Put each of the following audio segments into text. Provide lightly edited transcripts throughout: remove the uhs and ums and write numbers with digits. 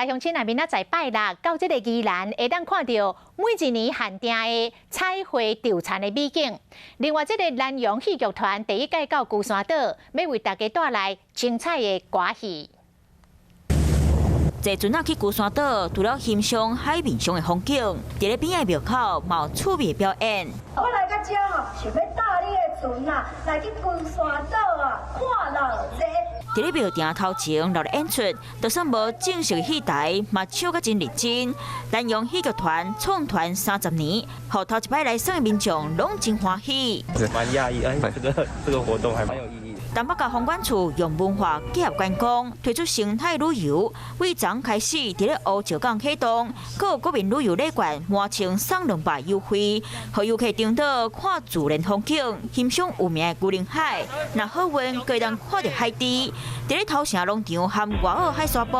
來鄉親啊，明仔載拜六到這个宜蘭，會當看著每一年限定的彩繪稻田的美景。另外，這个南洋戲劇團第一屆到龜山島，欲為大家帶來精彩的歌戲。坐船仔去龜山島，除了欣賞海面上的風景，佇咧邊仔廟口嘛有趣味表演。我來到遮吼，想欲搭你的船啊，來去龜山島啊，看老濟。佇咧廟埕頭前落來演出，就算無正式戲台，嘛唱甲真認真。南洋戲劇團創團30年，予頭一擺來耍的民眾攏真歡喜。蠻訝異，哎，這個活動還蠻有意義。東北角風管處用文化結合觀光，推出生態旅遊。為昨開始佇咧烏石港啟動，閣有國民旅遊禮券滿千送200優惠，予遊客登島看自然風景，欣賞有名的龜苓海。若好運，閣會當看著海豬。佇咧頭城農場和外澳海沙埔，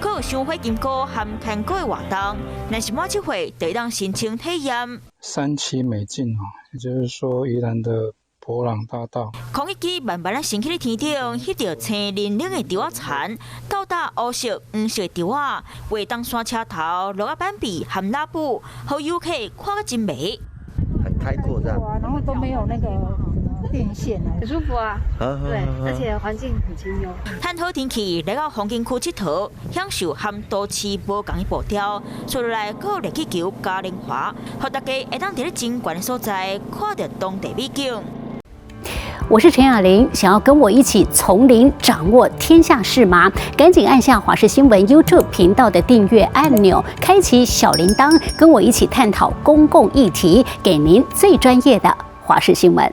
閣有賞火金菇和牽菇的活動。若是滿七歲，就會當申請體驗。三期美境哦，也就是說宜蘭的伯朗大道。空氣機慢慢仔升起咧天頂，翕著青靈靈的稻仔田，到達烏色、黃色稻仔，畫東山車頭、鹿仔板壁和拉布，予遊客看甲真美。很開闊，這樣。然後都沒有那個電線啊，很舒服啊。對，而且環境很清幽。趁好天氣來到風景區𨑨迌，享受和都市無仝的步調。接落來閣有熱氣球嘉年華，予大家會當佇咧真懸的所在看著當地美景。我是陳雅玲，想要跟我一起從零掌握天下事嗎？趕緊按下華視新聞 YouTube 頻道的訂閱按鈕，開啟小鈴鐺，跟我一起探討公共議題，給您最專業的華視新聞。